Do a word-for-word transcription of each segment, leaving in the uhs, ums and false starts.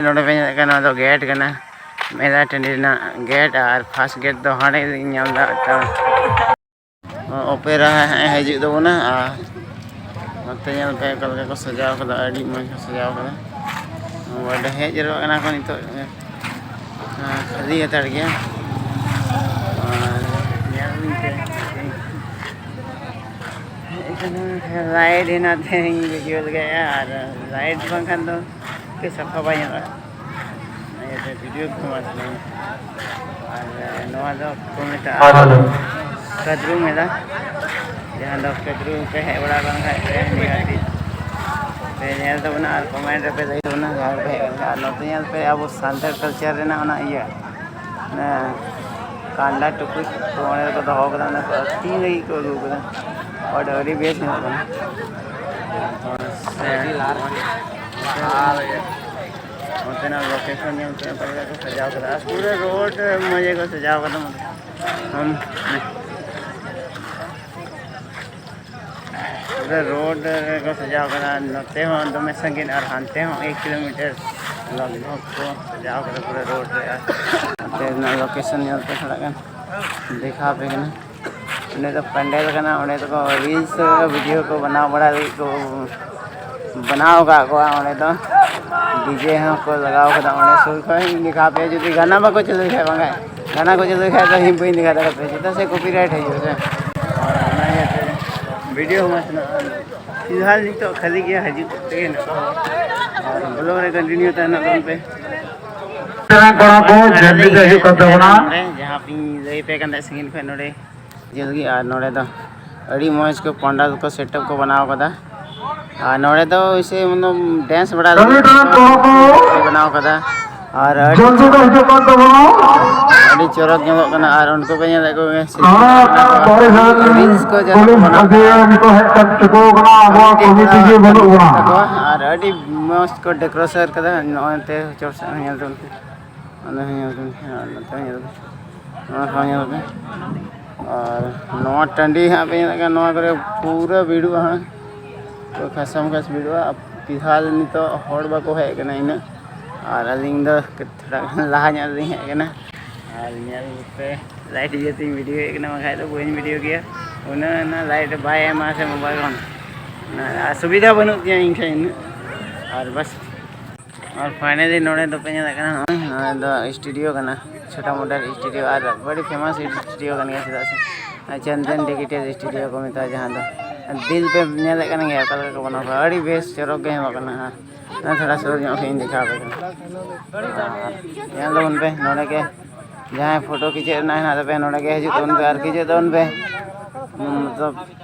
ᱱᱚᱰᱮ ᱯᱮ ᱧᱮᱞᱮᱫ ᱠᱟᱱᱟ, ᱱᱚᱣᱟ ᱫᱚ ᱜᱮᱴ ᱠᱟᱱᱟ, ᱢᱮᱞᱟ ᱴᱟᱺᱰᱤ ᱨᱮᱱᱟᱜ ᱜᱮᱴ᱾ ᱟᱨ ᱯᱷᱟᱥᱴ ᱜᱮᱴ ᱫᱚ ᱦᱟᱸᱰᱮ ᱞᱤᱧ ᱧᱮᱞ ᱮᱫᱟ, ᱢᱤᱫᱴᱟᱝ ᱚᱯᱮᱨᱟ ᱦᱟᱸᱜ ᱦᱤᱡᱩᱜ ᱛᱟᱵᱚᱱᱟ᱾ ᱟᱨ ᱱᱚᱛᱮ ᱧᱮᱞ ᱯᱮ ᱚᱠᱟ ᱞᱮᱠᱟ ᱠᱚ ᱥᱟᱡᱟᱣ ᱠᱟᱫᱟ, ᱟᱹᱰᱤ ᱢᱚᱡᱽ ᱠᱚ ᱥᱟᱡᱟᱣ ᱠᱟᱫᱟ᱾ ᱚᱸᱰᱮ ᱦᱮᱡ ᱡᱟᱣᱨᱟᱜ ᱠᱟᱱᱟ ᱠᱚ ᱱᱤᱛᱚᱜ, ᱦᱮᱸ, ᱠᱷᱟᱹᱞᱤ ᱦᱟᱛᱟᱲ ᱜᱮᱭᱟ᱾ ᱟᱨ ᱧᱮᱞ ᱵᱤᱱ ᱯᱮ, ᱦᱮᱡ ᱠᱟᱱᱟ, ᱞᱟᱭᱤᱴ ᱦᱮᱱᱟᱜ ᱛᱮ ᱤᱧ ᱵᱷᱤᱰᱤᱭᱳ ᱞᱮᱜᱟᱭᱟ, ᱟᱨ ᱞᱟᱭᱤᱴ ᱵᱟᱝᱠᱷᱟᱱ ᱫᱚ ᱠᱟᱹᱡ ᱥᱟᱯᱷᱟ ᱵᱟᱭ ᱧᱮᱞᱚᱜᱼᱟ᱾ ᱤᱭᱟᱹᱛᱮ ᱵᱷᱤᱰᱤᱭᱳ ᱠᱚᱦᱚᱸ ᱵᱟᱝ ᱥᱟᱱᱟᱧᱟ᱾ ᱟᱨ ᱱᱚᱣᱟ ᱫᱚ ᱠᱚ ᱢᱮᱛᱟᱜᱼᱟ ᱠᱟᱫᱨᱩ ᱢᱮᱞᱟ, ᱡᱟᱦᱟᱸ ᱫᱚ ᱠᱟᱫᱨᱩ ᱯᱮ ᱦᱮᱡ ᱵᱟᱲᱟ ᱟᱠᱟᱱ ᱠᱷᱟᱡ ᱯᱮ ᱱᱤᱭᱟᱹ ᱟᱹᱰᱤ ᱯᱮ ᱧᱮᱞ ᱛᱟᱵᱚᱱᱟ ᱟᱨ ᱠᱚᱢᱮᱱᱴ ᱨᱮᱯᱮ ᱞᱟᱹᱭ ᱛᱟᱵᱚᱱᱟ ᱡᱟᱦᱟᱸ ᱨᱮᱯᱮ ᱦᱮᱡ ᱟᱠᱟᱱ ᱠᱷᱟᱡ᱾ ᱟᱨ ᱱᱚᱛᱮ ᱧᱮᱞ ᱯᱮ ᱟᱵᱚ ᱥᱟᱱᱛᱟᱲ ᱠᱟᱞᱪᱟᱨ ᱨᱮᱱᱟᱜ ᱚᱱᱟ ᱤᱭᱟᱹ, ᱚᱱᱟ ᱠᱟᱸᱰᱟ ᱴᱩᱠᱩᱡ ᱠᱚ ᱚᱸᱰᱮ ᱠᱚ ᱫᱚᱦᱚ ᱠᱟᱫᱟ, ᱚᱸᱰᱮ ᱠᱚ ᱟᱹᱠᱷᱨᱤᱧ ᱞᱟᱹᱜᱤᱫ ᱠᱚ ᱟᱹᱜᱩ ᱠᱟᱫᱟ᱾ ᱚᱸᱰᱮ ᱟᱹᱰᱤ ᱵᱮᱥ ᱧᱮᱞᱚᱜ ᱠᱟᱱᱟ᱾ ᱚᱱᱛᱮᱱᱟᱜ ᱞᱳᱠᱮᱥᱚᱱ ᱧᱮᱞ ᱯᱮ ᱚᱠᱟ ᱞᱮᱠᱟ ᱠᱚ ᱥᱟᱡᱟᱣ ᱠᱟᱫᱟ, ᱟᱨ ᱯᱩᱨᱟᱹ ᱨᱳᱰ ᱢᱚᱡᱽ ᱜᱮᱠᱚ ᱥᱟᱡᱟᱣ ᱠᱟᱫᱟ᱾ ᱦᱩᱸ᱾ ᱯᱩᱨᱟᱹ ᱨᱳᱰ ᱨᱮᱠᱚ ᱥᱟᱡᱟᱣ ᱠᱟᱫᱟ, ᱱᱚᱛᱮ ᱦᱚᱸ ᱫᱚᱢᱮ ᱥᱟᱺᱜᱤᱧ ᱟᱨ ᱦᱟᱱᱛᱮ ᱦᱚᱸ ᱮᱠ ᱠᱤᱞᱳᱢᱤᱴᱟᱨ ᱞᱚᱜᱽ ᱵᱷᱚᱜᱽ ᱠᱚ ᱥᱟᱡᱟᱣ ᱠᱟᱫᱟ ᱯᱩᱨᱟᱹ ᱨᱳᱰ ᱨᱮ᱾ ᱟᱨ ᱱᱚᱛᱮ ᱨᱮᱱᱟᱜ ᱞᱳᱠᱮᱥᱚᱱ ᱧᱮᱞ ᱯᱮ ᱛᱷᱚᱲᱟ ᱜᱟᱱ ᱫᱮᱠᱷᱟᱣ ᱟᱯᱮ ᱠᱟᱱᱟ᱾ ᱚᱸᱰᱮ ᱫᱚ ᱯᱮᱱᱰᱮᱞ ᱠᱟᱱᱟ, ᱚᱸᱰᱮ ᱫᱚᱠᱚ ᱨᱤᱞᱥ ᱵᱷᱤᱰᱤᱭᱳ ᱠᱚ ᱵᱮᱱᱟᱣ ᱵᱟᱲᱟ ᱞᱟᱹᱜᱤᱫ ᱠᱚ ᱵᱮᱱᱟᱣ ᱟᱠᱟᱫ ᱠᱚᱣᱟ᱾ ᱚᱸᱰᱮ ᱫᱚ ᱰᱤᱡᱮ ᱦᱚᱸᱠᱚ ᱞᱟᱜᱟᱣ ᱠᱟᱫᱟ᱾ ᱚᱸᱰᱮ ᱥᱩᱨ ᱠᱷᱚᱱ ᱤᱧ ᱫᱮᱠᱷᱟᱣ ᱟᱯᱮᱭᱟ, ᱡᱩᱫᱤ ᱜᱟᱱᱟ ᱵᱟᱠᱚ ᱪᱟᱹᱞᱩᱭ ᱠᱷᱟᱡ, ᱵᱟᱝᱠᱷᱟᱱ ᱜᱟᱱᱟ ᱠᱚ ᱪᱟᱹᱞᱩᱭ ᱠᱷᱟᱡ ᱫᱚ ᱤᱧ ᱵᱟᱹᱧ ᱫᱮᱠᱷᱟᱣ ᱫᱟᱲᱮᱭᱟᱯᱮᱭᱟ, ᱪᱮᱫᱟᱜ ᱥᱮ ᱠᱚᱯᱤᱨᱟᱭᱤᱴ ᱦᱤᱡᱩᱜᱼᱟ ᱥᱮ᱾ ᱚᱱᱟ ᱤᱭᱟᱹᱛᱮ ᱵᱷᱤᱰᱤᱭᱳ ᱦᱚᱸ ᱢᱚᱡᱽ ᱦᱮᱱᱟᱜᱼᱟ᱾ ᱯᱷᱤᱞᱦᱟᱞ ᱱᱤᱛᱚᱜ ᱠᱷᱟᱹᱞᱤ ᱜᱮᱭᱟ, ᱦᱤᱡᱩᱜ ᱛᱮᱜᱮ ᱦᱮᱱᱟᱜ ᱠᱚᱣᱟ᱾ ᱟᱨ ᱵᱞᱚᱜ ᱨᱮ ᱠᱚᱱᱴᱤᱱᱤᱣ ᱛᱟᱦᱮᱱᱚᱜ ᱛᱟᱵᱚᱱ ᱯᱮ᱾ ᱠᱚᱲᱟ ᱠᱚ ᱡᱚᱞᱫᱤ ᱛᱮ ᱦᱤᱡᱩᱜ ᱠᱟᱱ ᱛᱟᱵᱚᱱᱟ᱾ ᱡᱟᱦᱟᱸ ᱤᱧ ᱞᱟᱹᱭ ᱟᱯᱮ ᱠᱟᱱ ᱛᱟᱦᱮᱸᱫ ᱥᱟᱺᱜᱤᱧ ᱠᱷᱚᱱ ᱱᱚᱰᱮ ᱡᱮᱞ ᱜᱮ᱾ ᱟᱨ ᱱᱚᱰᱮ ᱫᱚ ᱟᱹᱰᱤ ᱢᱚᱡᱽ ᱠᱚ ᱯᱟᱱᱰᱟᱞ ᱠᱚ ᱥᱮᱴᱟᱯ ᱠᱚ ᱵᱮᱱᱟᱣ ᱠᱟᱫᱟ᱾ ᱟᱨ ᱱᱚᱰᱮ ᱫᱚ ᱥᱮ ᱢᱟᱱᱮ ᱰᱮᱱᱥ ᱵᱟᱲᱟ ᱞᱟᱹᱜᱤᱫ ᱠᱚ ᱵᱮᱱᱟᱣ ᱠᱟᱫᱟ᱾ ᱟᱨ ᱟᱹᱰᱤ ᱡᱚᱞᱫᱤ ᱫᱚ ᱦᱤᱡᱩᱜ ᱠᱟᱱ ᱛᱟᱵᱚᱱᱟ᱾ ᱟᱹᱰᱤ ᱪᱚᱨᱚᱠ ᱧᱮᱞᱚᱜ ᱠᱟᱱᱟ᱾ ᱟᱨ ᱩᱱᱠᱩ ᱯᱮ ᱧᱮᱞᱮᱫ ᱠᱚᱜᱮ ᱥᱮ ᱱᱚᱣᱟ ᱵᱟᱨᱦᱮ ᱨᱮᱱ ᱨᱤᱞᱥ ᱠᱚ ᱡᱟᱦᱟᱸ ᱠᱚ ᱯᱩᱞᱤᱥ ᱵᱮᱱᱟᱣ ᱟᱹᱰᱤ ᱠᱟᱫᱟ᱾ ᱱᱤᱛᱚᱜ ᱦᱮᱡ ᱠᱟᱛᱮ ᱪᱤᱠᱟᱹᱣ ᱠᱟᱱᱟ, ᱟᱵᱚᱣᱟᱜ ᱟᱹᱰᱤ ᱠᱚᱢᱤᱴᱤ ᱜᱮ ᱵᱟᱹᱱᱩᱜ ᱵᱚᱱᱟ᱾ ᱛᱟᱠᱚᱣᱟ᱾ ᱟᱨ ᱟᱹᱰᱤ ᱢᱚᱡᱽ ᱠᱚ ᱰᱮᱠᱳᱨᱮᱥᱚᱱ ᱠᱟᱫᱟ᱾ ᱱᱚᱜᱼᱚᱭ ᱱᱚᱛᱮ ᱪᱚᱴ ᱥᱮᱫ ᱦᱚᱸ ᱧᱮᱞ ᱛᱟᱵᱚᱱ ᱯᱮ, ᱚᱸᱰᱮ ᱦᱚᱸ ᱧᱮᱞ ᱛᱟᱵᱚᱱ ᱯᱮ, ᱟᱨ ᱱᱚᱛᱮ ᱦᱚᱸ ᱧᱮᱞ ᱛᱟᱵᱚᱱ ᱯᱮ᱾ ᱱᱚᱣᱟ ᱦᱚᱸ ᱧᱮᱞ ᱯᱮ᱾ ᱟᱨ ᱱᱚᱣᱟ ᱴᱟᱺᱰᱤ ᱦᱟᱸᱜ ᱯᱮ ᱧᱮᱞᱮᱫ ᱠᱟᱱ, ᱱᱚᱣᱟ ᱠᱚᱨᱮ ᱯᱩᱨᱟᱹ ᱵᱷᱤᱲᱚᱜᱼᱟ ᱦᱟᱸᱜ, ᱯᱩᱨᱟᱹ ᱠᱷᱟᱥᱟᱢ ᱠᱷᱟᱥ ᱵᱷᱤᱲᱚᱜᱼᱟ᱾ ᱟᱨ ᱯᱷᱤᱞᱦᱟᱞ ᱱᱤᱛᱚᱜ ᱦᱚᱲ ᱵᱟᱠᱚ ᱦᱮᱡ ᱠᱟᱱᱟ ᱤᱱᱟᱹᱜ, ᱟᱨ ᱟᱹᱞᱤᱧ ᱫᱚ ᱛᱷᱚᱲᱟ ᱜᱟᱱ ᱞᱟᱦᱟ ᱧᱚᱜ ᱨᱮᱞᱤᱧ ᱦᱮᱡ ᱟᱠᱟᱱᱟ᱾ ᱟᱨ ᱧᱮᱞ ᱯᱮ, ᱞᱟᱭᱤᱴ ᱤᱭᱟᱹᱛᱮᱧ ᱵᱷᱤᱰᱤᱭᱳᱭᱮᱫ ᱠᱟᱱᱟ, ᱵᱟᱝᱠᱷᱟᱡ ᱫᱚ ᱵᱟᱹᱧ ᱵᱷᱤᱰᱤᱭᱳ ᱜᱮᱭᱟ᱾ ᱩᱱᱟᱹᱜ ᱚᱱᱟ ᱞᱟᱭᱤᱴ ᱵᱟᱭ ᱮᱢᱟ ᱥᱮ ᱢᱳᱵᱟᱭᱤᱞ ᱠᱷᱚᱱ, ᱚᱱᱟ ᱟᱨ ᱥᱩᱵᱤᱫᱷᱟ ᱵᱟᱹᱱᱩᱜ ᱛᱤᱧᱟᱹ ᱤᱧ ᱴᱷᱮᱱ ᱩᱱᱟᱹᱜ᱾ ᱟᱨ ᱵᱟᱥ, ᱟᱨ ᱯᱷᱟᱭᱱᱟᱞᱤ ᱱᱚᱰᱮ ᱫᱚᱯᱮ ᱧᱮᱞᱮᱫ ᱠᱟᱱᱟ, ᱱᱚᱜᱼᱚᱭ ᱱᱚᱰᱮ ᱫᱚ ᱥᱴᱩᱰᱤᱭᱳ ᱠᱟᱱᱟ, ᱪᱷᱳᱴᱟ ᱢᱳᱴᱟ ᱥᱴᱩᱰᱤᱭᱳ, ᱟᱨ ᱟᱹᱰᱤ ᱯᱷᱮᱢᱟᱥ ᱥᱴᱩᱰᱤᱭᱳ ᱠᱟᱱ ᱜᱮᱭᱟ, ᱪᱮᱫᱟᱜ ᱥᱮ ᱪᱚᱱᱫᱚᱱ ᱰᱤᱡᱤᱴᱟᱞ ᱥᱴᱩᱰᱤᱭᱳ ᱠᱚ ᱢᱮᱛᱟᱜᱼᱟ, ᱡᱟᱦᱟᱸ ᱫᱚ ᱫᱤᱞ ᱯᱮ ᱧᱮᱞᱮᱫ ᱠᱟᱱ ᱜᱮᱭᱟ ᱚᱠᱟ ᱞᱮᱠᱟ ᱠᱚ ᱵᱮᱱᱟᱣ ᱠᱟᱜᱼᱟ, ᱟᱹᱰᱤ ᱵᱮᱥ ᱪᱚᱨᱚᱠ ᱜᱮ ᱧᱮᱞᱚᱜ ᱠᱟᱱᱟ᱾ ᱟᱨ ᱛᱷᱚᱲᱟ ᱥᱩᱨ ᱧᱚᱜ ᱠᱷᱚᱱ ᱤᱧ ᱫᱮᱠᱷᱟᱣ ᱟᱯᱮ ᱠᱟᱱᱟ᱾ ᱟᱨ ᱧᱮᱞ ᱛᱟᱵᱚᱱ ᱯᱮ ᱱᱚᱰᱮ ᱜᱮ, ᱡᱟᱦᱟᱸᱭ ᱯᱷᱳᱴᱳ ᱠᱷᱤᱪᱟᱹᱜ ᱨᱮᱱᱟᱜ ᱦᱮᱱᱟᱜ ᱛᱟᱯᱮᱭᱟ, ᱱᱚᱰᱮ ᱜᱮ ᱦᱤᱡᱩᱜ ᱛᱟᱵᱚᱱ ᱯᱮ ᱟᱨ ᱠᱷᱤᱪᱟᱹᱜ ᱛᱟᱵᱚᱱ ᱯᱮ᱾ ᱢᱚᱛᱞᱚᱵ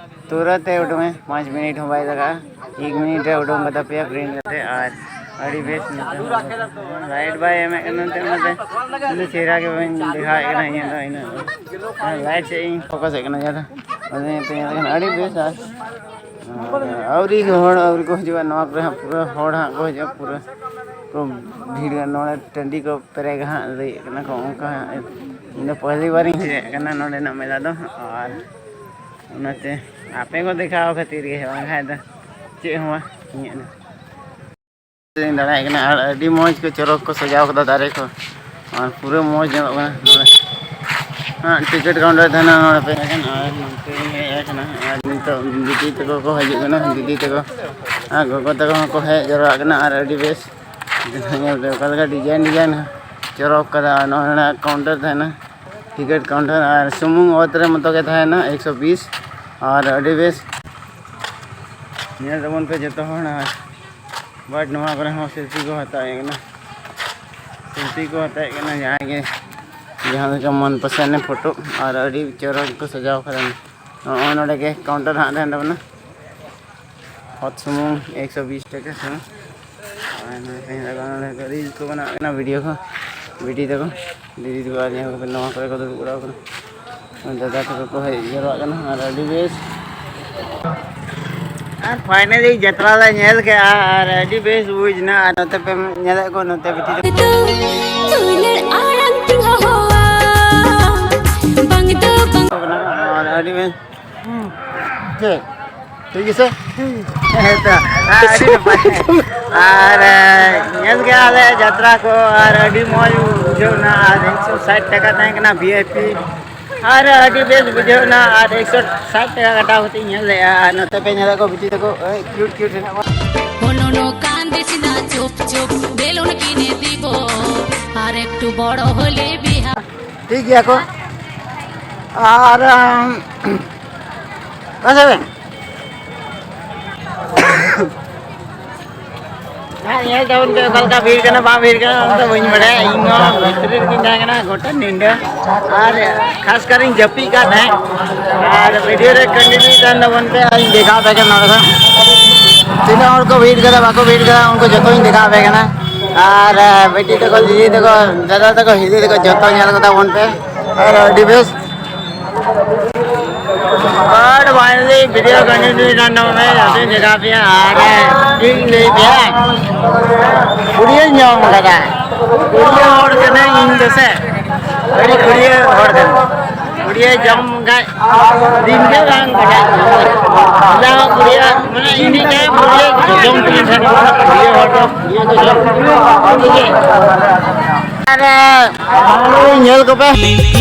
ᱛᱩᱨᱟᱹᱛ ᱮ ᱩᱰᱩᱝᱟ, ᱯᱟᱸᱪ ᱢᱤᱱᱤᱴ ᱦᱚᱸ ᱵᱟᱭ ᱞᱟᱜᱟᱜᱼᱟ, ᱮᱠ ᱢᱤᱱᱤᱴ ᱨᱮ ᱩᱰᱩᱝ ᱠᱟᱛᱟ ᱯᱮᱭᱟ ᱯᱨᱤᱱᱴ ᱠᱟᱛᱮ᱾ ᱟᱨ ᱟᱹᱰᱤ ᱵᱮᱥ ᱱᱚᱛᱮ ᱦᱚᱸ ᱞᱟᱭᱤᱴ ᱵᱟᱭ ᱮᱢᱮᱫ ᱠᱟᱱᱟ ᱱᱚᱛᱮ, ᱚᱱᱟᱛᱮ ᱩᱱᱟᱹᱜ ᱪᱮᱦᱨᱟ ᱜᱮ ᱵᱟᱹᱧ ᱫᱮᱠᱷᱟᱣᱮᱫ ᱠᱟᱱᱟ ᱤᱧᱟᱹᱜ ᱫᱚ ᱤᱱᱟᱹᱜ ᱫᱚ᱾ ᱞᱟᱭᱤᱴ ᱥᱮᱫ ᱤᱧ ᱯᱷᱳᱠᱟᱥᱮᱫ ᱠᱟᱱᱟ ᱡᱟᱫᱟ, ᱚᱱᱟ ᱤᱭᱟᱹᱛᱮ ᱧᱮᱞ ᱠᱟᱱᱟ ᱟᱹᱰᱤ ᱵᱮᱥ᱾ ᱟᱨ ᱟᱹᱣᱨᱤ ᱜᱮ ᱦᱚᱲ ᱟᱹᱣᱨᱤ ᱠᱚ ᱦᱤᱡᱩᱜᱼᱟ ᱱᱚᱣᱟ ᱠᱚᱨᱮ ᱦᱟᱸᱜ, ᱯᱩᱨᱟᱹ ᱦᱚᱲ ᱦᱟᱸᱜ ᱠᱚ ᱦᱤᱡᱩᱜᱼᱟ, ᱯᱩᱨᱟᱹ ᱠᱚ ᱵᱷᱤᱲ ᱱᱚᱰᱮ ᱴᱟᱺᱰᱤ ᱠᱚ ᱯᱮᱨᱮᱡᱟ ᱦᱟᱸᱜ ᱞᱟᱹᱭᱮᱫ ᱠᱟᱱᱟ ᱠᱚ ᱚᱱᱠᱟ ᱦᱟᱸᱜ᱾ ᱤᱧ ᱫᱚ ᱯᱚᱦᱞᱤ ᱵᱟᱨᱤᱧ ᱦᱮᱡ ᱠᱟᱱᱟ ᱱᱚᱰᱮᱱᱟᱜ ᱢᱮᱞᱟ ᱫᱚ, ᱟᱨ ᱚᱱᱟᱛᱮ ᱟᱯᱮ ᱠᱚ ᱫᱮᱠᱷᱟᱣ ᱠᱷᱟᱹᱛᱤᱨ ᱜᱮ, ᱵᱟᱝᱠᱷᱟᱡ ᱫᱚ ᱪᱮᱫ ᱦᱚᱸ ᱵᱟᱝ ᱤᱧᱟᱹᱜ ᱫᱚ᱾ ᱞᱤᱧ ᱫᱟᱬᱟᱭᱮᱫ ᱠᱟᱱᱟ ᱟᱨ ᱟᱹᱰᱤ ᱢᱚᱡᱽ ᱠᱚ ᱪᱚᱨᱚᱠ ᱠᱚ ᱥᱟᱡᱟᱣ ᱠᱟᱫᱟ ᱫᱟᱨᱮ ᱠᱚ, ᱟᱨ ᱯᱩᱨᱟᱹ ᱢᱚᱡᱽ ᱧᱮᱞᱚᱜ ᱠᱟᱱᱟ ᱱᱚᱰᱮ᱾ ᱦᱮᱸ, ᱴᱤᱠᱤᱴ ᱠᱟᱣᱩᱱᱴᱟᱨ ᱛᱟᱦᱮᱱᱟ ᱱᱚᱰᱮ ᱯᱮ᱾ ᱟᱨ ᱱᱚᱛᱮ ᱞᱤᱧ ᱦᱮᱡ ᱟᱠᱟᱱᱟ ᱟᱨ ᱱᱤᱛᱚᱜ ᱫᱤᱫᱤ ᱛᱟᱠᱚ ᱠᱚ ᱦᱤᱡᱩᱜ ᱠᱟᱱᱟ, ᱫᱤᱫᱤ ᱛᱟᱠᱚ ᱟᱨ ᱜᱚᱜᱚ ᱛᱟᱠᱚ ᱦᱚᱸᱠᱚ ᱦᱮᱡ ᱡᱟᱣᱨᱟᱜ ᱠᱟᱱᱟ᱾ ᱟᱨ ᱟᱹᱰᱤ ᱵᱮᱥ ᱧᱮᱞ ᱯᱮ ᱚᱠᱟ ᱞᱮᱠᱟ ᱰᱤᱡᱟᱭᱤᱱ ᱰᱤᱡᱟᱭᱤᱱ ᱪᱚᱨᱚᱠ ᱠᱟᱫᱟ᱾ ᱟᱨ ᱱᱚᱜᱼᱚᱭ ᱱᱚᱰᱮ ᱠᱟᱣᱩᱱᱴᱟᱨ ᱛᱟᱦᱮᱱᱟ, ᱴᱤᱠᱤᱴ ᱠᱟᱣᱩᱱᱴᱟᱨ, ᱟᱨ ᱥᱩᱢᱩᱝ ᱚᱛ ᱨᱮ ᱢᱚᱛᱚ ᱜᱮ ᱛᱟᱦᱮᱱᱟ ᱮᱠᱥᱚ ᱵᱤᱥ᱾ ᱟᱨ ᱟᱹᱰᱤ ᱵᱮᱥ ᱧᱮᱞ ᱛᱟᱵᱚᱱ ᱯᱮ ᱡᱚᱛᱚ ᱦᱚᱲ᱾ ᱟᱨ ᱵᱟᱴ ᱱᱚᱣᱟ ᱠᱚᱨᱮ ᱦᱚᱸ ᱥᱮᱞᱯᱷᱤ ᱠᱚ ᱦᱟᱛᱟᱣᱮᱫ ᱠᱟᱱᱟ, ᱥᱮᱞᱯᱷᱤ ᱠᱚ ᱦᱟᱛᱟᱣᱮᱫ ᱠᱟᱱᱟ ᱡᱟᱦᱟᱸᱭ ᱜᱮ, ᱡᱟᱦᱟᱸ ᱞᱮᱠᱟ ᱢᱚᱱ ᱯᱚᱥᱚᱱᱫ ᱯᱷᱳᱴᱳ᱾ ᱟᱨ ᱟᱹᱰᱤ ᱪᱚᱨᱚᱠ ᱠᱚ ᱥᱟᱡᱟᱣ ᱠᱟᱫᱟ᱾ ᱱᱚᱜᱼᱚᱭ ᱱᱚᱰᱮ ᱜᱮ ᱠᱟᱣᱩᱱᱴᱟᱨ ᱦᱟᱸᱜ ᱛᱟᱦᱮᱱ ᱛᱟᱵᱚᱱᱟ, ᱚᱛ ᱥᱩᱢᱩᱝ ᱮᱠᱥᱚ ᱵᱤᱥ ᱴᱟᱠᱟ ᱥᱩᱢᱩᱝ᱾ ᱟᱨ ᱱᱚᱰᱮ ᱛᱟᱦᱮᱱ ᱛᱟᱵᱚᱱᱟ ᱱᱚᱰᱮ ᱨᱤᱞᱥ ᱠᱚ ᱵᱮᱱᱟᱣᱮᱫ ᱠᱟᱱᱟ, ᱵᱷᱤᱰᱤᱭᱳ ᱠᱚ, ᱵᱷᱤᱰᱤᱭᱳ ᱛᱟᱠᱚ, ᱫᱤᱫᱤ ᱛᱟᱠᱚ ᱟᱨ ᱧᱮᱞ ᱠᱚᱯᱮ ᱱᱚᱣᱟ ᱠᱚᱨᱮ ᱠᱚ ᱫᱩᱲᱩᱵ ᱵᱟᱲᱟ ᱟᱠᱟᱱᱟ᱾ ᱫᱟᱫᱟ ᱛᱟᱠᱚ ᱠᱚ ᱦᱮᱡ ᱡᱟᱣᱨᱟᱜ ᱠᱟᱱᱟ ᱟᱨ ᱟᱹᱰᱤ ᱵᱮᱥ᱾ ᱟᱨ ᱯᱷᱟᱭᱱᱟᱞᱤ ᱡᱟᱛᱨᱟ ᱞᱮ ᱧᱮᱞ ᱠᱮᱜᱼᱟ ᱟᱨ ᱟᱹᱰᱤ ᱵᱮᱥ ᱵᱩᱡᱽ ᱮᱱᱟ᱾ ᱟᱨ ᱱᱚᱛᱮ ᱯᱮ ᱧᱮᱞᱮᱫ ᱠᱚ, ᱱᱚᱛᱮ ᱵᱷᱤᱛᱤᱨ ᱨᱮ ᱫᱩᱞᱟᱹᱲ ᱟᱲᱟᱝ ᱛᱮ ᱦᱚᱦᱚᱣᱟ, ᱵᱟᱝ ᱫᱚ ᱵᱟᱝ᱾ ᱟᱨ ᱟᱹᱰᱤ ᱵᱮᱥ᱾ ᱦᱩᱸ᱾ ᱪᱮᱫ? ᱴᱷᱤᱠ ᱜᱮᱥᱮ? ᱦᱮᱸ ᱛᱚ, ᱟᱹᱰᱤ ᱱᱟᱯᱟᱭ᱾ ᱟᱨ ᱧᱮᱞ ᱜᱮ ᱟᱞᱮ ᱡᱟᱛᱨᱟ ᱠᱚ, ᱟᱨ ᱟᱹᱰᱤ ᱢᱚᱡᱽ ᱵᱩᱡᱷᱟᱹᱣ ᱮᱱᱟ᱾ ᱟᱨ ᱮᱠᱥᱚ ᱥᱟᱴ ᱴᱟᱠᱟ ᱛᱟᱦᱮᱸ ᱠᱟᱱᱟ ᱵᱷᱤ ᱟᱭ ᱯᱤ, ᱟᱨ ᱟᱹᱰᱤ ᱵᱮᱥ ᱵᱩᱡᱷᱟᱹᱣ ᱮᱱᱟ᱾ ᱟᱨ ᱮᱠᱥᱚ ᱥᱟᱴ ᱴᱟᱠᱟ ᱠᱟᱴᱟᱣ ᱠᱟᱛᱮ ᱧᱮᱞ ᱞᱮᱜᱼᱟ᱾ ᱟᱨ ᱱᱚᱛᱮ ᱯᱮ ᱧᱮᱞᱮᱫ ᱠᱚ ᱵᱤᱴᱤ ᱛᱟᱠᱚ, ᱳᱭ ᱠᱤᱭᱩᱴ ᱠᱤᱭᱩᱴ ᱦᱮᱱᱟᱜ ᱠᱚᱣᱟ᱾ ᱦᱚᱱᱚᱱᱚ ᱠᱟᱱᱫᱤᱥ ᱱᱟ ᱪᱩᱯ ᱪᱩᱯ ᱵᱮᱞᱩᱱ ᱠᱤᱱᱮ ᱫᱤᱵᱚ ᱟᱨ ᱮᱠᱴᱩ ᱵᱚᱲᱚ ᱦᱚᱞᱮ ᱵᱤᱦᱟ᱾ ᱴᱷᱤᱠ ᱜᱮᱭᱟ ᱠᱚ᱾ ᱟᱨ ᱟᱢ, ᱵᱟᱥ ᱟᱵᱮᱱ᱾ ᱦᱮᱸ, ᱧᱮᱞ ᱛᱟᱵᱚᱱ ᱯᱮ ᱚᱠᱟ ᱞᱮᱠᱟ ᱵᱷᱤᱲ ᱠᱟᱱᱟ, ᱵᱟᱝ ᱵᱷᱤᱲ ᱠᱟᱱᱟ, ᱚᱱᱟ ᱫᱚ ᱵᱟᱹᱧ ᱵᱟᱲᱟᱭᱟ᱾ ᱤᱧ ᱦᱚᱸ ᱵᱷᱤᱛᱨᱤ ᱨᱮᱜᱤᱧ ᱛᱟᱦᱮᱸ ᱠᱟᱱᱟ ᱜᱚᱴᱟ ᱧᱤᱫᱟᱹ᱾ ᱟᱨ ᱠᱷᱟᱥ ᱠᱟᱨᱤᱧ ᱡᱟᱹᱯᱤᱫ ᱠᱟᱜ ᱛᱟᱦᱮᱸᱫ᱾ ᱟᱨ ᱵᱷᱤᱰᱤᱭᱳ ᱨᱮ ᱠᱚᱱᱴᱤᱱᱤᱭᱩ ᱛᱟᱦᱮᱱ ᱛᱟᱵᱚᱱ ᱯᱮ, ᱟᱨᱤᱧ ᱫᱮᱠᱷᱟᱣ ᱟᱯᱮ ᱠᱟᱱᱟ ᱱᱚᱰᱮ ᱫᱚ᱾ ᱛᱤᱱᱟᱹᱜ ᱦᱚᱲ ᱠᱚ ᱵᱷᱤᱲ ᱠᱟᱫᱟ, ᱵᱟᱠᱚ ᱵᱷᱤᱲ ᱠᱟᱫᱟ, ᱩᱱᱠᱩ ᱡᱚᱛᱚᱧ ᱫᱮᱠᱷᱟᱣ ᱟᱯᱮ ᱠᱟᱱᱟ᱾ ᱟᱨ, ᱮ, ᱵᱤᱴᱤ ᱛᱟᱠᱚ, ᱫᱤᱫᱤ ᱛᱟᱠᱚ, ᱫᱟᱫᱟ ᱛᱟᱠᱚ, ᱦᱤᱞᱤ ᱛᱟᱠᱚ, ᱡᱚᱛᱚ ᱧᱮᱞ ᱠᱟᱛᱟ ᱵᱚᱱ ᱯᱮ᱾ ᱟᱨ ᱟᱹᱰᱤ ᱵᱮᱥ᱾ ᱟᱨ ᱵᱷᱟᱭ ᱵᱷᱤᱰᱤᱭᱳ ᱠᱚᱱᱴᱤᱱᱤᱭᱩ ᱨᱟᱱ ᱢᱮ, ᱟᱹᱰᱤ ᱡᱟᱭᱜᱟ ᱯᱮᱭᱟ᱾ ᱟᱨ ᱪᱮᱫ ᱤᱧ ᱞᱟᱹᱭ ᱯᱮᱭᱟ, ᱠᱩᱲᱤᱭᱟᱹᱧ ᱡᱚᱢ ᱠᱟᱫᱟ᱾ ᱠᱩᱲᱤᱭᱟᱹ ᱦᱚᱲ ᱠᱟᱹᱱᱟᱹᱧ ᱤᱧ ᱫᱚ ᱥᱮ, ᱟᱹᱰᱤ ᱠᱩᱲᱤᱭᱟᱹ ᱦᱚᱲ ᱠᱟᱹᱱᱟᱹᱧ᱾ ᱠᱩᱲᱤᱭᱟᱹ ᱡᱚᱢ ᱠᱷᱟᱡ ᱫᱤᱱ ᱜᱮ ᱵᱟᱝ ᱠᱟᱴᱟᱜ ᱛᱤᱧᱟ᱾ ᱦᱚᱞᱟ ᱦᱚᱸ ᱠᱩᱲᱤᱭᱟᱹ, ᱢᱟᱱᱮ, ᱤᱧ ᱫᱚ ᱡᱟᱦᱟᱸ ᱠᱩᱲᱤᱭᱟᱹ ᱡᱚᱢ ᱛᱮᱜᱮᱧ ᱥᱟᱱᱟ ᱠᱟᱱᱟ, ᱠᱩᱲᱤᱭᱟᱹ ᱦᱚᱲ ᱫᱚ ᱠᱩᱲᱤᱭᱟᱹ ᱠᱚ ᱡᱚᱢ᱾ ᱟᱨ, ᱧᱮᱞ ᱠᱚᱯᱮ᱾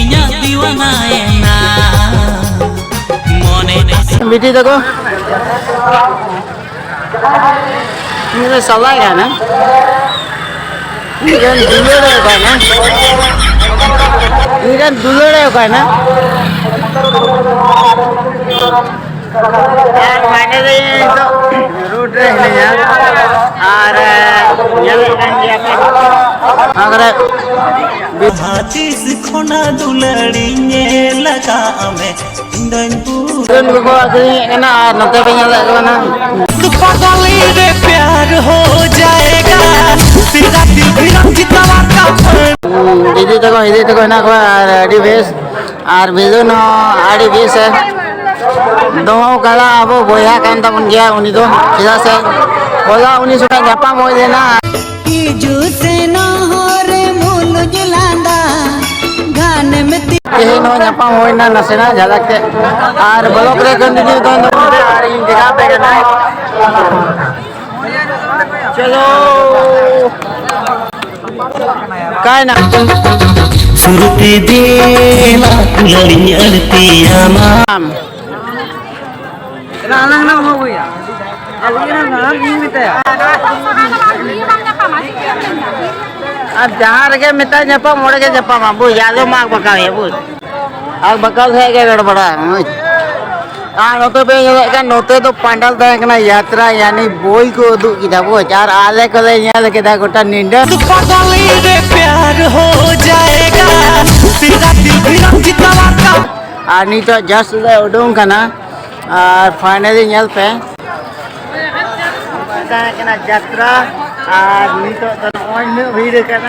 ᱤᱧᱟᱹᱜ ᱫᱤᱣᱟᱱᱟᱭᱮᱱᱟ ᱢᱚᱱᱮ᱾ ᱵᱤᱴᱤ ᱛᱟᱠᱚ᱾ ᱤᱧ ᱨᱮᱱ ᱥᱟᱞᱟᱭ ᱠᱟᱱᱟ᱾ ᱤᱧ ᱨᱮᱱ ᱫᱩᱞᱟᱹᱲ ᱠᱟᱱᱟ᱾ ᱤᱧ ᱨᱮᱱ ᱫᱩᱞᱟᱹᱲ ᱠᱟᱱᱟ᱾ ᱟᱨ finally ᱱᱤᱛᱚᱜ ᱨᱳᱰ ᱨᱮ ᱦᱤᱱᱟᱹᱧᱟ᱾ ᱟᱨ, ᱮ, ᱧᱮᱞᱮᱫ ᱠᱟᱱ ᱜᱮᱭᱟ ᱯᱮ᱾ ᱚᱱᱟ ᱠᱚᱨᱮ ᱡᱟᱦᱟᱸ ᱛᱤᱥ ᱠᱷᱚᱱᱟᱜ ᱫᱩᱞᱟᱹᱲᱤᱧ ᱧᱮᱞ ᱟᱠᱟᱫ ᱢᱮ, ᱤᱧ ᱫᱚᱧ ᱯᱩᱨᱟᱹ ᱥᱤᱡᱚᱱ ᱠᱚᱠᱚ ᱟᱹᱠᱷᱨᱤᱧᱮᱫ ᱠᱟᱱᱟ᱾ ᱟᱨ ᱱᱚᱛᱮ ᱯᱮ ᱧᱮᱞᱮᱫ ᱠᱚ ᱠᱟᱱᱟ᱾ ᱫᱤᱫᱤ ᱛᱟᱠᱚ, ᱦᱤᱫᱤ ᱛᱟᱠᱚ ᱦᱮᱱᱟᱜ ᱠᱚᱣᱟ ᱟᱨ ᱟᱹᱰᱤ ᱵᱮᱥ᱾ ᱟᱨ ᱵᱤᱫᱩᱱ ᱦᱚᱸ ᱟᱹᱰᱤ ᱵᱮᱥ ᱮ ᱫᱚᱦᱚ ᱠᱟᱫᱟ᱾ ᱟᱵᱚ ᱵᱚᱭᱦᱟ ᱠᱟᱱ ᱛᱟᱵᱚᱱ ᱜᱮᱭᱟ ᱩᱱᱤ ᱫᱚ, ᱪᱮᱫᱟᱜ ᱥᱮ ᱦᱚᱞᱟ ᱩᱱᱤ ᱥᱟᱞᱟᱜ ᱧᱟᱯᱟᱢ ᱦᱩᱭ ᱞᱮᱱᱟ᱾ ᱦᱤᱡᱩᱜ ᱥᱮᱱᱚᱜ ᱦᱚᱨ ᱨᱮ ᱢᱩᱞᱩᱡ ᱞᱟᱸᱫᱟ ᱜᱟᱱᱮᱢ ᱛᱤ- ᱛᱮᱦᱮᱧ ᱦᱚᱸ ᱧᱟᱯᱟᱢ ᱵᱟᱝ ᱦᱩᱭᱱᱟ ᱱᱟᱥᱮᱱᱟᱜ ᱡᱷᱟᱞᱟᱠ ᱛᱮ᱾ ᱟᱨ ᱵᱞᱚᱠ ᱨᱮ ᱠᱚᱱᱴᱤᱱᱤᱭᱩ ᱫᱚᱱ ᱛᱟᱵᱚᱱ ᱯᱮ ᱟᱨ ᱤᱧ ᱫᱮᱠᱷᱟᱣ ᱟᱯᱮ ᱠᱟᱱᱟ᱾ ᱪᱚᱞᱚ᱾ ᱠᱟᱭᱱᱟ᱾ ᱥᱩᱨᱛᱤ ᱫᱮᱞᱟ ᱠᱩᱞᱟᱹᱲᱤᱧ ᱟᱹᱲᱛᱤᱭᱟᱢᱟ᱾ ᱟᱢ᱾ ᱟᱞᱟᱝ ᱞᱟᱝ ᱦᱚᱦᱚᱭᱟ᱾ ᱟᱵᱚ ᱜᱮ ᱱᱟᱝ ᱟᱢ ᱤᱧ ᱢᱮᱛᱟᱭᱟ᱾ ᱟᱨ ᱡᱟᱦᱟᱸ ᱨᱮᱜᱮ ᱢᱮᱛᱟᱭ ᱧᱟᱯᱟᱢ, ᱚᱸᱰᱮ ᱜᱮ ᱧᱟᱯᱟᱢᱟ, ᱵᱩᱡᱽ? ᱟᱫᱚ ᱢᱟᱜ ᱵᱟᱠᱟᱣᱮᱭᱟ, ᱵᱩᱡᱽ? ᱟᱨ ᱵᱟᱠᱟᱣ ᱠᱷᱟᱡ ᱜᱮ ᱜᱚᱲᱵᱚᱲᱟ, ᱵᱩᱡᱽ? ᱟᱨ ᱱᱚᱛᱮ ᱯᱮ ᱧᱮᱞᱮᱫ ᱠᱟᱱ, ᱱᱚᱛᱮ ᱫᱚ ᱯᱟᱱᱰᱟᱞ ᱛᱟᱦᱮᱸ ᱠᱟᱱᱟ, ᱭᱟᱛᱨᱟ, ᱭᱟᱱᱤ ᱵᱳᱭ ᱠᱚ ᱩᱫᱩᱜ ᱠᱮᱫᱟ, ᱵᱩᱡᱽ? ᱟᱨ ᱟᱞᱮ ᱠᱚᱞᱮ ᱧᱮᱞ ᱠᱮᱫᱟ ᱜᱚᱴᱟ ᱧᱤᱫᱟᱹ᱾ ᱯᱟᱜᱚᱞ ᱨᱮ ᱯᱭᱟᱨ ᱦᱳ ᱡᱟᱭᱮᱜᱟ, ᱛᱮᱨᱟ ᱫᱤᱞ ᱵᱷᱤ ᱨᱟᱢ ᱡᱤᱛᱟᱣᱟ ᱠᱟ᱾ ᱟᱨ ᱱᱤᱛᱚᱜ just ᱞᱮ ᱩᱰᱩᱝ ᱠᱟᱱᱟ, ᱟᱨ finally ᱧᱮᱞ ᱯᱮ, ᱛᱟᱦᱮᱸ ᱠᱟᱱᱟ ᱡᱟᱛᱨᱟ, ᱟᱨ ᱱᱤᱛᱚᱜ ᱫᱚ ᱱᱚᱜᱼᱚᱭ ᱱᱩᱱᱟᱹᱜ ᱵᱷᱤᱲ ᱠᱟᱱᱟ᱾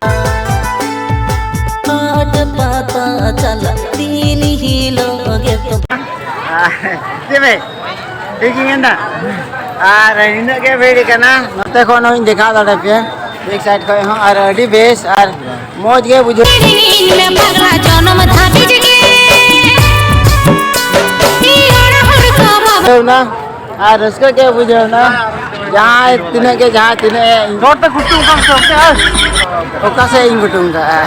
ᱦᱟᱴ ᱯᱟᱛᱟ ᱪᱟᱞᱟᱜ ᱫᱤᱱ ᱦᱤᱞᱳᱜ ᱜᱮ ᱛᱚ᱾ ᱟᱨ ᱪᱮᱫ ᱯᱮ ᱴᱷᱤᱠ ᱤᱧ ᱢᱮᱱᱫᱟ? ᱟᱨ ᱱᱤᱱᱟᱹᱜ ᱜᱮ ᱵᱷᱤᱲ ᱠᱟᱱᱟ, ᱱᱚᱛᱮ ᱠᱷᱚᱱ ᱦᱚᱸᱧ ᱫᱮᱠᱷᱟᱣ ᱫᱟᱲᱮ ᱯᱮᱭᱟ, ᱵᱮᱠ ᱥᱟᱭᱤᱰ ᱠᱷᱚᱱ ᱦᱚᱸ, ᱟᱨ ᱟᱹᱰᱤ ᱵᱮᱥ ᱟᱨ ᱢᱚᱡᱽ ᱜᱮ ᱵᱩᱡᱷᱟᱹᱣ᱾ ᱤᱧ ᱢᱮ ᱯᱟᱜᱽᱞᱟ ᱡᱚᱱᱚᱢ ᱫᱷᱟᱹᱵᱤᱡ ᱜᱮ᱾ ᱤᱧ ᱚᱲᱟᱜ ᱦᱚᱲ ᱠᱚ ᱵᱟᱵᱟ᱾ ᱵᱩᱡᱷᱟᱹᱣ ᱮᱱᱟ ᱟᱨ ᱨᱟᱹᱥᱠᱟᱹ ᱜᱮ ᱵᱩᱡᱷᱟᱹᱣ ᱮᱱᱟ᱾ ᱡᱟᱦᱟᱸᱭ ᱛᱤᱱᱟᱹᱜ ᱜᱮ, ᱡᱟᱦᱟᱸᱭ ᱛᱤᱱᱟᱹᱜ ᱮ ᱤᱧ ᱨᱚᱲ ᱛᱮ ᱠᱩᱴᱩᱢ ᱠᱟᱜ ᱥᱮ ᱚᱠᱟ ᱥᱮᱫ? ᱚᱠᱟ ᱥᱮᱫ ᱤᱧ ᱠᱩᱴᱩᱢ ᱠᱟᱜᱼᱟ?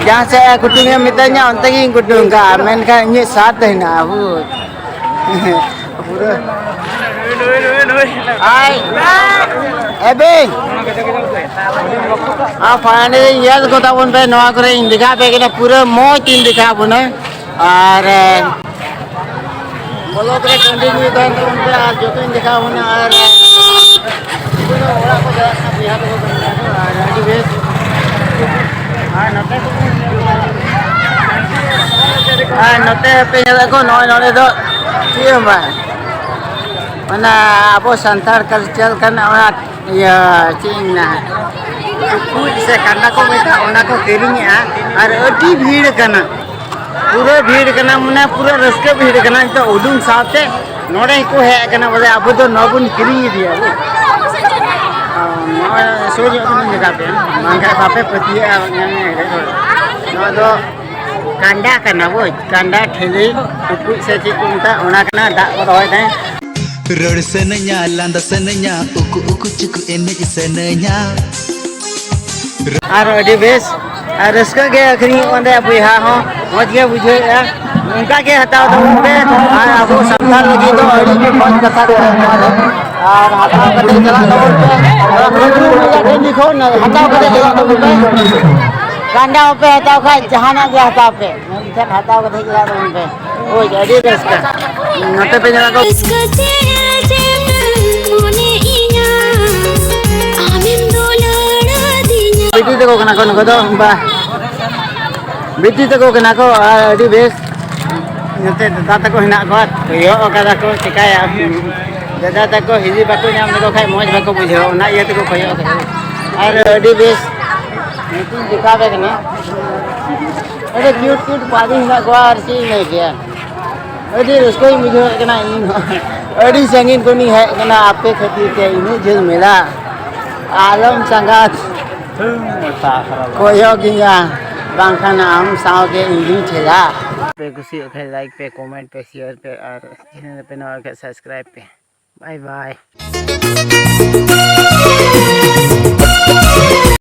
ᱡᱟᱦᱟᱸ ᱥᱮᱫ ᱮ ᱠᱩᱴᱩᱢᱮ ᱢᱤᱛᱟᱹᱧᱟ, ᱚᱱᱛᱮ ᱜᱤᱧ ᱠᱩᱴᱩᱢ ᱠᱟᱜᱼᱟ, ᱢᱮᱱᱠᱷᱟᱱ ᱤᱧᱟᱹᱜ ᱥᱟᱛ ᱦᱮᱱᱟᱜᱼᱟ, ᱵᱩᱡᱽ? ᱯᱩᱨᱟᱹ᱾ ᱟᱭ, ᱮ ᱵᱤ᱾ ᱟᱨ finally ᱧᱮᱞ ᱠᱚ ᱛᱟᱵᱚᱱ ᱯᱮ, ᱱᱚᱣᱟ ᱠᱚᱨᱮ ᱤᱧ ᱫᱮᱠᱷᱟᱣ ᱟᱯᱮ ᱠᱟᱱᱟ, ᱯᱩᱨᱟᱹ ᱢᱚᱡᱽ ᱤᱧ ᱫᱮᱠᱷᱟᱣ ᱟᱵᱚᱱᱟ᱾ ᱟᱨ, ᱮ, ᱵᱞᱚᱜ ᱨᱮ continue ᱛᱟᱦᱮᱱ ᱛᱟᱵᱚᱱ ᱯᱮ ᱟᱨ ᱡᱚᱛᱚᱧ ᱫᱮᱠᱷᱟᱣ ᱟᱵᱚᱱᱟ᱾ ᱟᱨ ᱩᱱᱠᱩ ᱫᱚ ᱚᱲᱟᱜ ᱠᱚ ᱪᱟᱞᱟᱜ ᱠᱟᱱᱟ, ᱵᱚᱭᱦᱟ ᱛᱟᱠᱚ ᱠᱟᱱᱟ ᱠᱚ, ᱟᱨ ᱟᱹᱰᱤ ᱵᱮᱥ᱾ ᱟᱨ ᱱᱚᱛᱮ ᱠᱚ, ᱟᱨ ᱱᱚᱛᱮ ᱯᱮ ᱧᱮᱞᱮᱫ ᱠᱚ, ᱱᱚᱜᱼᱚᱭ ᱱᱚᱰᱮ ᱫᱚ ᱪᱮᱫ ᱦᱚᱸ ᱵᱟᱝ, ᱚᱱᱟ ᱟᱵᱚ ᱥᱟᱱᱛᱟᱲ culture ᱠᱟᱱᱟ, ᱚᱱᱟ ᱤᱭᱟᱹ ᱪᱮᱫ ᱤᱧ ᱢᱮᱱᱟ, ᱴᱩᱠᱩᱡ ᱥᱮ ᱠᱟᱸᱰᱟ ᱠᱚ ᱢᱮᱛᱟᱜᱼᱟ, ᱚᱱᱟ ᱠᱚ ᱠᱤᱨᱤᱧᱮᱜᱼᱟ ᱟᱨ ᱟᱹᱰᱤ ᱵᱷᱤᱲ ᱠᱟᱱᱟ, ᱯᱩᱨᱟᱹ ᱵᱷᱤᱲ ᱠᱟᱱᱟ, ᱢᱟᱱᱮ ᱯᱩᱨᱟᱹ ᱨᱟᱹᱥᱠᱟᱹ ᱵᱷᱤᱲ ᱠᱟᱱᱟ᱾ ᱱᱤᱛᱚᱜ ᱩᱰᱩᱝ ᱥᱟᱶᱛᱮ ᱱᱚᱰᱮ ᱜᱮᱠᱚ ᱦᱮᱡ ᱠᱟᱱᱟ, ᱵᱚᱞᱮ ᱟᱵᱚ ᱫᱚ ᱱᱚᱣᱟ ᱵᱚᱱ ᱠᱤᱨᱤᱧ ᱤᱫᱤᱭᱟ᱾ ᱱᱚᱜᱼᱚᱭ ᱥᱩᱨ ᱧᱚᱜ ᱨᱮᱵᱚᱱ ᱢᱮᱛᱟ ᱯᱮᱭᱟ, ᱵᱟᱝᱠᱷᱟᱱ ᱵᱟᱯᱮ ᱯᱟᱹᱛᱭᱟᱹᱜᱼᱟ᱾ ᱱᱚᱣᱟ ᱫᱚ ᱠᱟᱸᱰᱟ ᱠᱟᱱᱟ ᱵᱩᱡᱽ, ᱠᱟᱸᱰᱟ ᱴᱷᱤᱞᱤ ᱴᱩᱠᱩᱡ ᱥᱮ ᱪᱮᱫ ᱠᱚ ᱢᱮᱛᱟᱜᱼᱟ, ᱚᱱᱟ ᱠᱟᱱᱟ, ᱫᱟᱜ ᱠᱚ ᱫᱚᱦᱚᱭ ᱛᱟᱦᱮᱸᱫ᱾ ᱨᱚᱲ ᱥᱟᱱᱟᱧᱟ, ᱞᱟᱸᱫᱟ ᱥᱟᱱᱟᱧᱟ, ᱩᱠᱩ ᱩᱠᱩ ᱪᱩᱠᱩ ᱮᱱᱮᱡ ᱥᱟᱱᱟᱧᱟ᱾ ᱟᱨ ᱟᱹᱰᱤ ᱵᱮᱥ, ᱟᱨ ᱨᱟᱹᱥᱠᱟᱹ ᱜᱮ ᱟᱹᱠᱷᱨᱤᱧᱚᱜ ᱠᱟᱱ ᱛᱟᱦᱮᱸᱫ, ᱵᱚᱭᱦᱟ ᱦᱚᱸ ᱢᱚᱡᱽ ᱜᱮ ᱵᱩᱡᱷᱟᱹᱣᱮᱫᱼᱟ᱾ ᱚᱱᱠᱟ ᱜᱮ ᱦᱟᱛᱟᱣ ᱛᱟᱵᱚᱱ ᱯᱮ, ᱟᱨ ᱟᱵᱚ ᱥᱟᱱᱛᱟᱲ ᱞᱟᱹᱜᱤᱫ ᱫᱚ ᱟᱹᱰᱤ ᱜᱮ ᱢᱚᱡᱽ ᱠᱟᱛᱷᱟ ᱠᱟᱱᱟ ᱱᱚᱣᱟ ᱫᱚ᱾ ᱟᱨ ᱦᱟᱛᱟᱣ ᱠᱟᱛᱮ ᱪᱟᱞᱟᱜ ᱛᱟᱵᱚᱱ ᱯᱮ, ᱟᱨ ᱠᱷᱚᱱ ᱦᱟᱛᱟᱣ ᱠᱟᱛᱮ ᱪᱟᱞᱟᱜ ᱛᱟᱵᱚᱱ ᱯᱮ᱾ ᱠᱟᱸᱰᱟ ᱵᱟᱯᱮ ᱦᱟᱛᱟᱣ ᱠᱷᱟᱡ ᱡᱟᱦᱟᱱᱟᱜ ᱜᱮ ᱦᱟᱛᱟᱣ ᱯᱮ, ᱢᱮᱱᱠᱷᱟᱱ ᱦᱟᱛᱟᱣ ᱠᱟᱛᱮ ᱪᱟᱞᱟᱜ ᱛᱟᱵᱚᱱ ᱯᱮ᱾ ᱦᱳᱭ, ᱟᱹᱰᱤ ᱨᱟᱹᱥᱠᱟᱹ᱾ ᱱᱚᱛᱮ ᱯᱮ ᱧᱮᱞ ᱠᱚ᱾ ᱨᱟᱹᱥᱠᱟᱹ ᱛᱮ ᱡᱮᱛᱮ ᱢᱚᱱᱮ ᱤᱧᱟᱹᱜ ᱟᱢᱮᱢ ᱫᱩᱞᱟᱹᱲ ᱟᱹᱫᱤᱧᱟ᱾ ᱵᱤᱴᱤ ᱛᱟᱠᱚ ᱠᱟᱱᱟ ᱠᱚ ᱱᱩᱠᱩ ᱫᱚ, ᱵᱟ᱾ ᱵᱤᱴᱤ ᱛᱟᱠᱚ ᱠᱟᱱᱟ ᱠᱚ, ᱟᱨ ᱟᱹᱰᱤ ᱵᱮᱥ᱾ ᱱᱚᱛᱮ ᱫᱟᱫᱟ ᱛᱟᱠᱚ ᱦᱮᱱᱟᱜ ᱠᱚᱣᱟ, ᱠᱚᱭᱚᱜ ᱟᱠᱟᱫᱟ ᱠᱚ, ᱪᱤᱠᱟᱹᱭᱟ᱾ ᱫᱟᱫᱟ ᱛᱟᱠᱚ ᱦᱤᱡᱩᱜ ᱵᱟᱠᱚ ᱧᱟᱢ ᱞᱮᱠᱚ ᱠᱷᱟᱡ ᱢᱚᱡᱽ ᱵᱟᱠᱚ ᱵᱩᱡᱷᱟᱹᱣᱟ, ᱚᱱᱟ ᱤᱭᱟᱹ ᱛᱮᱠᱚ ᱠᱚᱭᱚᱜ ᱟᱠᱟᱫᱟ᱾ ᱟᱨ ᱟᱹᱰᱤ ᱵᱮᱥ, ᱱᱩᱠᱩᱧ ᱫᱮᱠᱷᱟᱣ ᱟᱯᱮ ᱠᱟᱱᱟ᱾ ᱟᱹᱰᱤ ᱠᱤᱭᱩᱴ ᱠᱤᱭᱩᱴ ᱯᱟᱫᱤ ᱦᱮᱱᱟᱜ ᱠᱚᱣᱟ, ᱟᱨ ᱪᱮᱫ ᱤᱧ ᱞᱟᱹᱭ ᱠᱮᱭᱟ᱾ ᱟᱹᱰᱤ ᱨᱟᱹᱥᱠᱟᱹᱧ ᱵᱩᱡᱷᱟᱹᱣᱮᱫ ᱠᱟᱱᱟ ᱤᱧ ᱦᱚᱸ᱾ ᱟᱹᱰᱤ ᱥᱟᱺᱜᱤᱧ ᱠᱷᱚᱱᱤᱧ ᱦᱮᱡ ᱠᱟᱱᱟ ᱟᱯᱮ ᱠᱷᱟᱹᱛᱤᱨ ᱛᱮ, ᱤᱱᱟᱹᱜ ᱡᱷᱟᱹᱞ ᱢᱮᱞᱟ᱾ ᱟᱞᱚᱢ ᱥᱟᱸᱜᱟᱛ ᱠᱚᱭᱚᱜᱤᱧᱟ, ᱵᱟᱝᱠᱷᱟᱱ ᱟᱢ ᱥᱟᱶᱜᱮ ᱤᱧ ᱦᱚᱸᱧ ᱪᱟᱞᱟᱜ᱾ ᱯᱮ ᱠᱩᱥᱤᱭᱟᱜ ᱠᱷᱟᱱ ᱞᱟᱭᱤᱠ ᱯᱮ, ᱠᱚᱢᱮᱱᱴ ᱯᱮ, ᱥᱮᱭᱟᱨ ᱯᱮ ᱟᱨ ᱪᱮᱱᱮᱞ ᱯᱮ ᱱᱟᱣᱟ ᱠᱷᱟᱱ ᱥᱟᱵᱥᱠᱨᱟᱭᱤᱵ ᱯᱮ᱾ ᱵᱟᱭ ᱵᱟᱭ᱾